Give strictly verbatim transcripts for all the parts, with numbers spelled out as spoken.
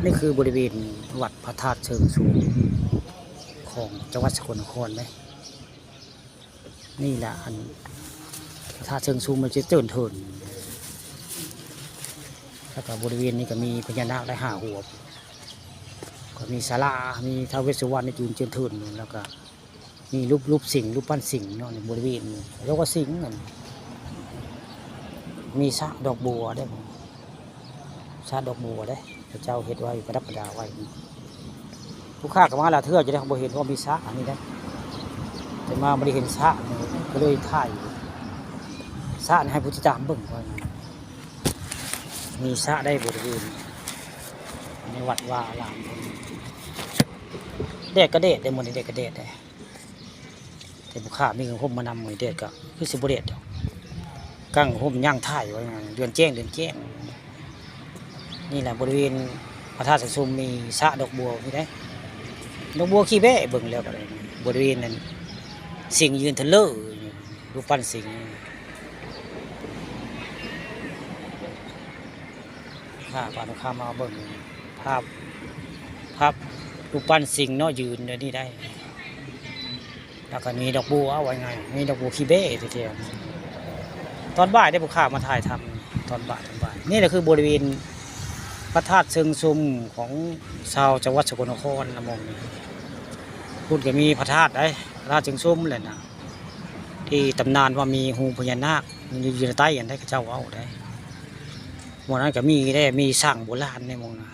นี่คือบริเวณวัดพระธาตุเชิงชุมของจังหวัดสกลนครเลย นี่แหละอันพระธาตุเชิงชุมมันจะเจินเทิน แล้วก็บริเวณนี้ก็มีพญานาคได้ห้าหัว ก็มีศาลา มีท้าวเวสสุวรรณยืนเจินเทิน แล้วก็มีรูป รูปสิงห์ รูปปั้นสิงห์เนาะ ในบริเวณนี้เรียกว่าสิงห์นั่น มีสระดอกบัวได้ สระดอกบัวได้ พระเจ้าเฮ็ดไว้ประดับประดาไว้ ลูกค้าก็มาหลายเทื่อจะได้บ่เห็นว่ามีสระอันนี้ได้ แต่มาบ่ได้เห็นสระนี่ก็เลยถ่ายสระนี่ให้ผู้ติดตามเบิ่งว่า มีสระได้บริเวณในวัดวาอาราม แดดก็แดดได้ มื้อนี้แดดก็แดดได้ แต่ผู้ข้ามีผ้าห่มมานำ มื้อนี้แดดก็คือสิบ่แดดดอก กางผ้าห่มย่างถ่ายไว้ เดือนแจ้ง เดือนแจ้ง นี่แหละบริเวณพระธาตุเชิงชุมมีสระดอกบัวนี่ได้ ดอกบัวขี้แบ้ เบิ่งแล้วก็ได้ บริเวณนั้นสิงห์ยืนเทินเล่อ รูปปั้นสิงห์ ข้าพาลูกค้ามาเบิ่งภาพ ภาพรูปปั้นสิงห์เนาะ ยืนอยู่นี่ได้ แล้วก็มีดอกบัว เอาไว้ไง มีดอกบัวขี้แบ้ทีเดียว ตอนบ่ายได้ผู้ข้ามาถ่ายทำตอนบ่าย ตอนบ่าย นี่แหละคือบริเวณพระธาตุเชิงชุมของชาวจังหวัดสกลนครนะ หม่องนี้ พุ้นก็มีพระธาตุได้ พระธาตุเชิงชุมแหละนะ ที่ตำนานว่ามีฮูพญานาค มันอยู่ อยู่ในใต้อันได้ เขาเจ้าเว้าได้ หม่องนั้นก็มีได้ มีสร้างโบราณในหม่องนั้น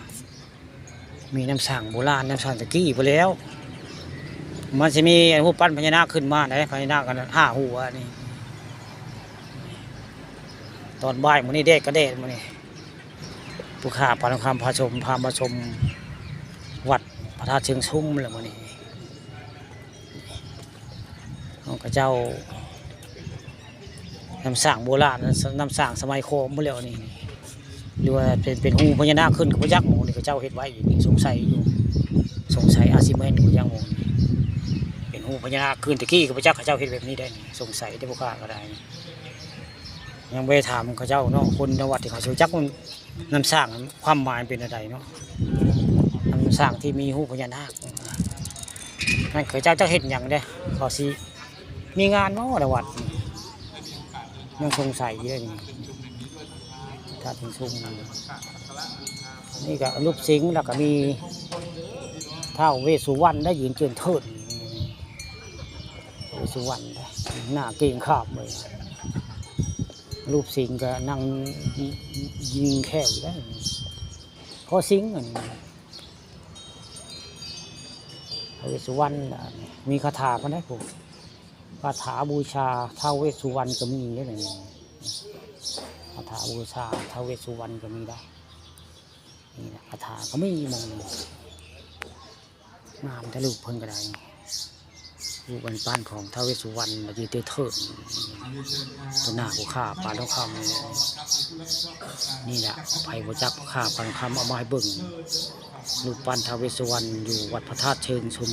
มีน้ำสร้างโบราณ น้ำสร้างตะกี้พู้นแหล้ว มันสิมีรูปปั้นพญานาคขึ้นมาได้ พญานาคกันห้าหัวนี่ ตอนบ่ายมื้อนี้แดดก็แดดมื้อนี้ ผู้ข้าปานคำพาชม พามาชมวัดพระธาตุเชิงชุมแหละมื้อนี้ ของเขาเจ้า น้ำสร้างโบราณ น้ำสร้างสมัยขอมพู้นแหล้วนี่ หรือว่าเป็น เป็นฮูพญานาคขึ้นก็บ่จัก หม่องนี้เขาเจ้าเฮ็ดไว้อยู่นี่ สงสัยอยู่ สงสัยอาจสิแม่นก็บ่จัก หม่องนี้ เป็นฮูพญานาคขึ้นตะกี้ก็บ่จัก เขาเจ้าเฮ็ดแบบนี้ได้นี่ สงสัยเด้อผู้ข้าก็ได้ ยังบ่ได้ถามเขาเจ้าเนาะ คนในวัดที่เขาสิรู้จักมัน น้ำสร้างความหมายเป็นอะไรเนาะ น้ำสร้างที่มีฮูพญานาค นั่นเขาเจ้าจักเฮ็ดหยังเด้ เขาสิมีงานบ่ในวัดนี่ ยังสงสัยอยู่เลยนี่ พระธาตุเชิงชุม นี่ก็รูปสิงห์ แล้วก็มีท้าวเวสสุวรรณได้ยืนเจินเทิน เวสสุวรรณนะ หน้าเกรงขามเลย รูปสิงห์ก็นั่งยิงแข้วอยู่ได้ เพราะสิงห์อันนี้ ท้าวเวสสุวรรณน่ะ มีคาถาเพิ่นได้ พวกคาถาบูชาท้าวเวสสุวรรณก็มีได้เลย คาถาบูชาท้าวเวสสุวรรณก็มีได้ นี่แหละ คาถาก็มีหม่องนี้ งามแต่รูปเพิ่นก็ได้ รูปปั้นของท้าวเวสสุวรรณมายืนเทิน ต่อหน้าผู้ข้าปานทองคำนี่แหละ นี่แหละ ไผบ่จักผู้ข้าปานทองคำเอามาให้เบิ่ง รูปปั้นท้าวเวสสุวรรณอยู่วัดพระธาตุเชิงชุม